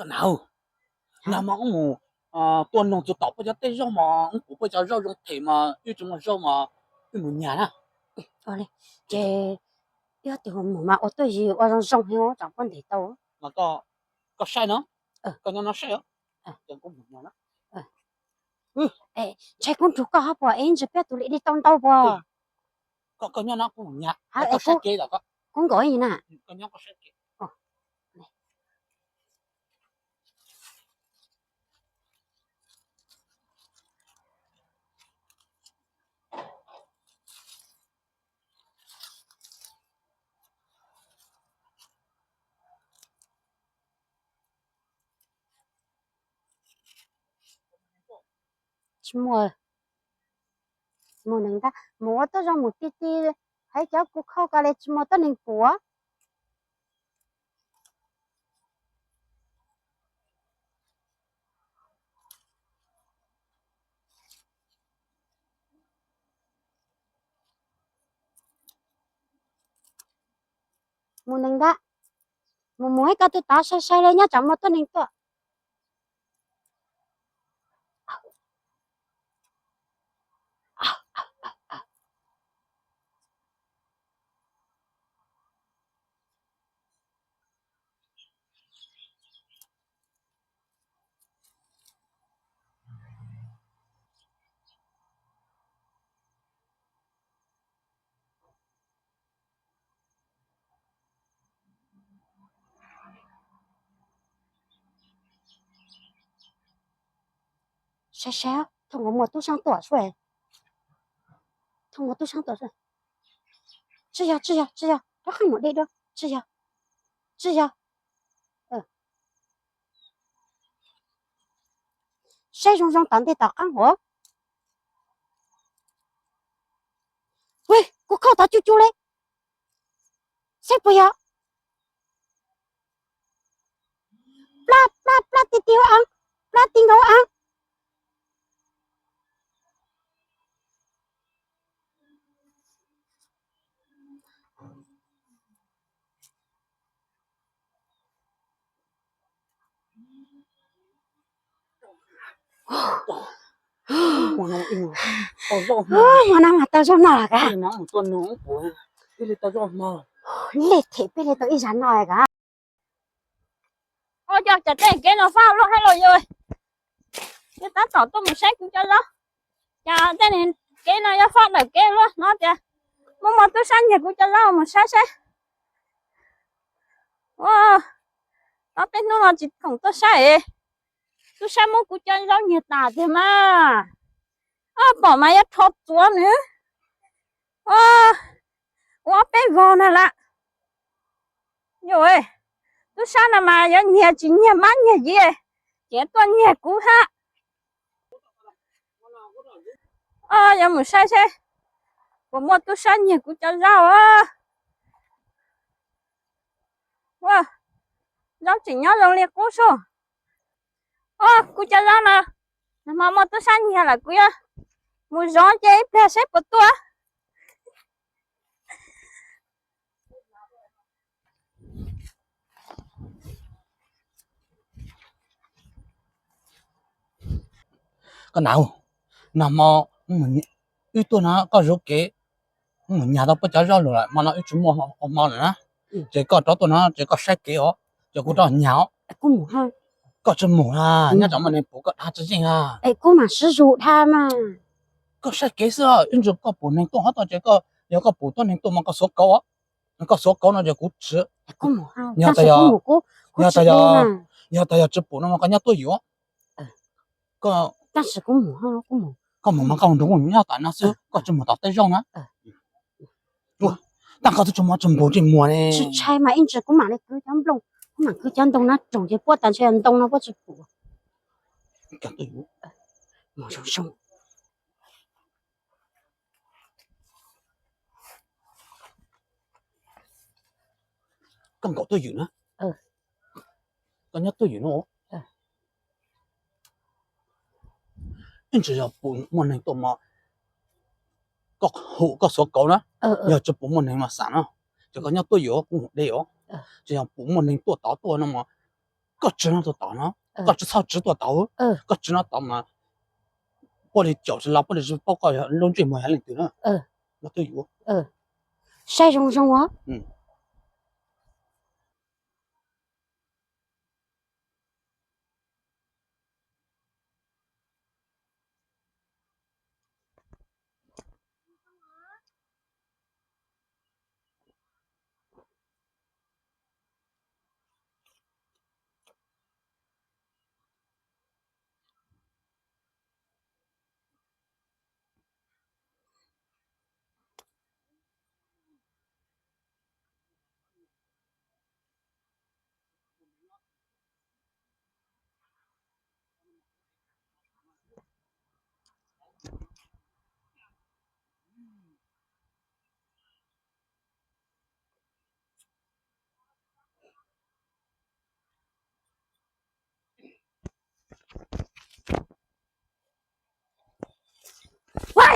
Koj nam, nag hmo wb mus tua noog txug tom puab cov teb zaub mog, wb pum puab cov zaub zoo phem mog, wb tsis muaj zaub mog, wb mus nyag na. Ces yog tias mus mas ua tuaj yig ua zoo zoo heev tsam puab ntes tau. Koj saib no, koj nyob no saib os. Ntshe kuv nrug koj hab puas es ntsis peb tus li dig tau ntau puas. Koj nyob no kuv mus nyag, koj saib kev os. Kuv nkaum na. Tsis muaj, mus neeg ntag, mus ua tuab zoo mus ti ti, hais cov kuv khau ko li tsis muaj tuab neeg pum. Mus neeg ntag, mus mus ib ko twg tod sai sai li nyob tsam muaj tuab neeg tuaj. Saib saib, thooj nkaus muaj tub sab tuaj sua, thooj nkaus tub sab tuaj sua. Tsis yog, tsis yog, tsis yog, rov qab mus de dua, tsis yog, tsis yog. Saib zoo zoo tom ntej tom qab hov. Kuv khau tod cu cu li, saib puas yog. Plab plab plab ti ti ua, plab ti nkaus ua. Hmo no mas tau zaub noj lawm kag. Lej them peb li tau ib zag noj kag. Ua cas tej kev no faj luaj hab los yog, yog tab tom tuaj mus saib kuv cov zaub, cas tej kev no yuav faj ntawm kev luaj no tias muaj muaj tub sab nyiag kuv cov zaub mus saib seb. Ua, ob peb hnub no tsis khoom tuaj saib es, tub sab muab kuv cov zaub nyiag tas tiag mas. Ob pom mas yuav rho txuav nws. Ua, ua ob peb vog na lam. Yog, tub sab no mas yuav nyiag tsis nyiag mab nyiag yiv, ces tuaj nyiag kuv hab. Yuav mus saib seb puas muaj tub sab nyiag kuv cov zaub. Zaub tseem nyob zoo li qub sub. Kuv cov zaub no, nag hmo muaj tub sab nyiag lawm kuv yuav mus zov ces ib pliag seb puas tuaj. Koj nam, nag hmo wb tuaj no koj zov kev, wb mus nyag tau puab cov zaub lawm, hmo no wb tsis muaj ua hmo lawm na. Ces koj rov tuaj no ces koj saib kev os, ces kuv rov nyag os. Koj tsis mus na, nyob tsam muaj neeg pum koj dhau tsis yeej na. Kuv mam sib zug dhau mas. Koj saib kev xwb, ib ntsis koj pum neeg tuaj hov tuaj ces, yog koj pum tuab neeg tuaj mas koj xuav kauv, koj xuav kauv no ces kuv tsis. Yog tas yog, yog tas yog tsis pum no mas koj nyob tuaj yus. Koj mus mas koj mus nrug kuv nyob tom no xwb, koj tsis mus tom tej zaub na. Tab koj twb tsis muaj tsis npug tsis muag ne. Tsis ntshai mas ib ntsis kuv mam li kwv cov nplooj, kuv mam kwv cov ntoo no roog ces puab tas ntshe ntoo no puab tsis pum. Koj nkaum tuaj ywm na, koj nyob tuaj ywm no. Ib ntsis yog pum muaj neeg tuaj mas koj hum koj xuav kauv na. Yog tsis pum muaj neeg mas xam no, ces koj nyob tuaj ywm kuv mus de os. Tsis yog pum muaj neeg tuaj tod tuaj no mas Koj tsis no tuaj tom no, koj tsis txhob tsis tuaj tom, koj tsis no tom mas puab li caum tsis los, puab li tsis paub koj lub ntsej muag yog leej twg na. No twb yuav saib zoo zoo os.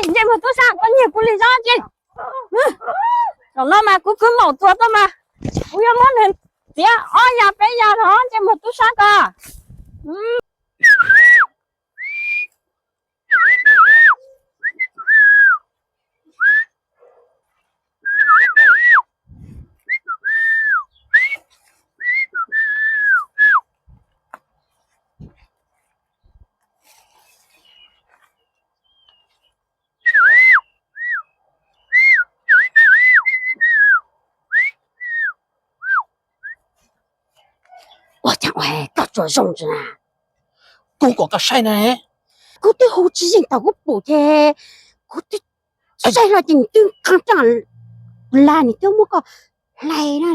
Ntsej muag tub sab, koj nyiag kuv li zog ces, zaum no mas kuv khwv maum tuag tuaj mas kuv yuav muab nws txiav ob yas peb yas los ntsej muag tub sab ko. Ua cas koj tsuas zoo tsi na? Kuv kom koj saib na. Kuv twb hu tsis yeej thaum kuv pum ces kuv twb saib hlo ces nws twb qee raj las nws twb muab koj hlais no.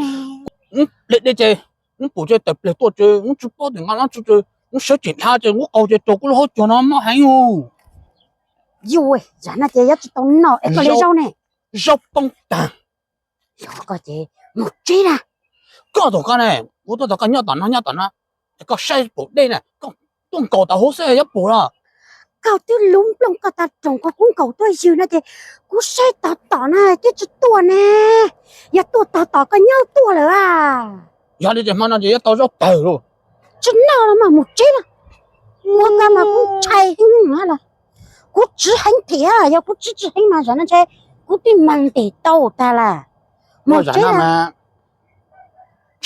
Hle dej ces, wb pum ces tawm pleg tuaj ces wb tsis paub tias nqa lab tsi ces wb sawv tsees dhia ces wb qaug ces raug kuv lub hauv caug no mob heev ub. Yus, zam no ces yuav tsis tau noj es koj li zaub ne. Zaub poob tag. Yog koj ces mus tsev na. Koj tus koj ne, kuv tuaj tos koj nyob tom no nyob tom no, koj saib pum dej na, koj tuaj nkaum tom hauv xwb yuav pum los. Koj twb lub nplooj koj tag roos koj kuv nkaum tuaj ywg no ces kuv saib tog tom na twb tsis tuaj ne. Yog tuaj tog tom koj nyob tuaj lawm a. Yog li ces hmo no ces yuav tau zaub tawg lauj. Tsis noj los mas mus tsev na. Ua koj mas kuv ntshai heev los. Kuv tsiv heev thiab, yog kuv tsiv tsis heev mas zam no ntshe kuv twb mag ntes tau tag lawm. Mus tsev na.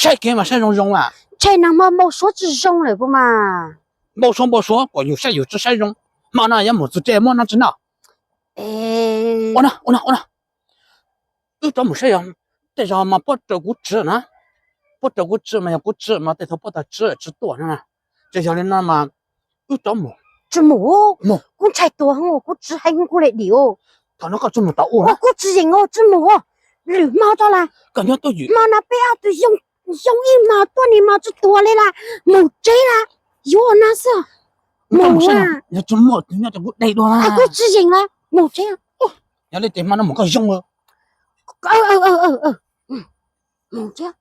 Saib kev mas saib zoo zoo mas. Ntshe nag hmo npau suav tsis zoo lawm puas mas. Npau suav npau suav kom yus saib yus tsis saib zoo. Hmo no yuav mus txug tsev muab noj tsis noj. Ua no, ua no, ua no. Wb rov mus saib yog tej zaum mas puab raws kuv tsi na. Puab raws kuv tsi mas yog kuv tsi mas tej thaum puab tag tsi tsis tuaj no na. Ces yog li no mas wb rov mus. Tsis mus. Kuv ntshai tuag, kuv tsiv heev kuv li dim. Thaum no koj tsis mus tom ua, kuv tsis yeem, tsis mus. Lwm hmo tso las, koj nyob tuaj ywm, hmo no peb ob tug yoo ib hmos tuaj ni hmo tsis tuag li las, mus tsev las, yuav ua no xwb. Mus, yog tsis muaj tus nyob ces kuv dai dua. Kuv tsis yeem las, mus tsev. Yog li ces hmo no mus koj zoo. Mus tsev.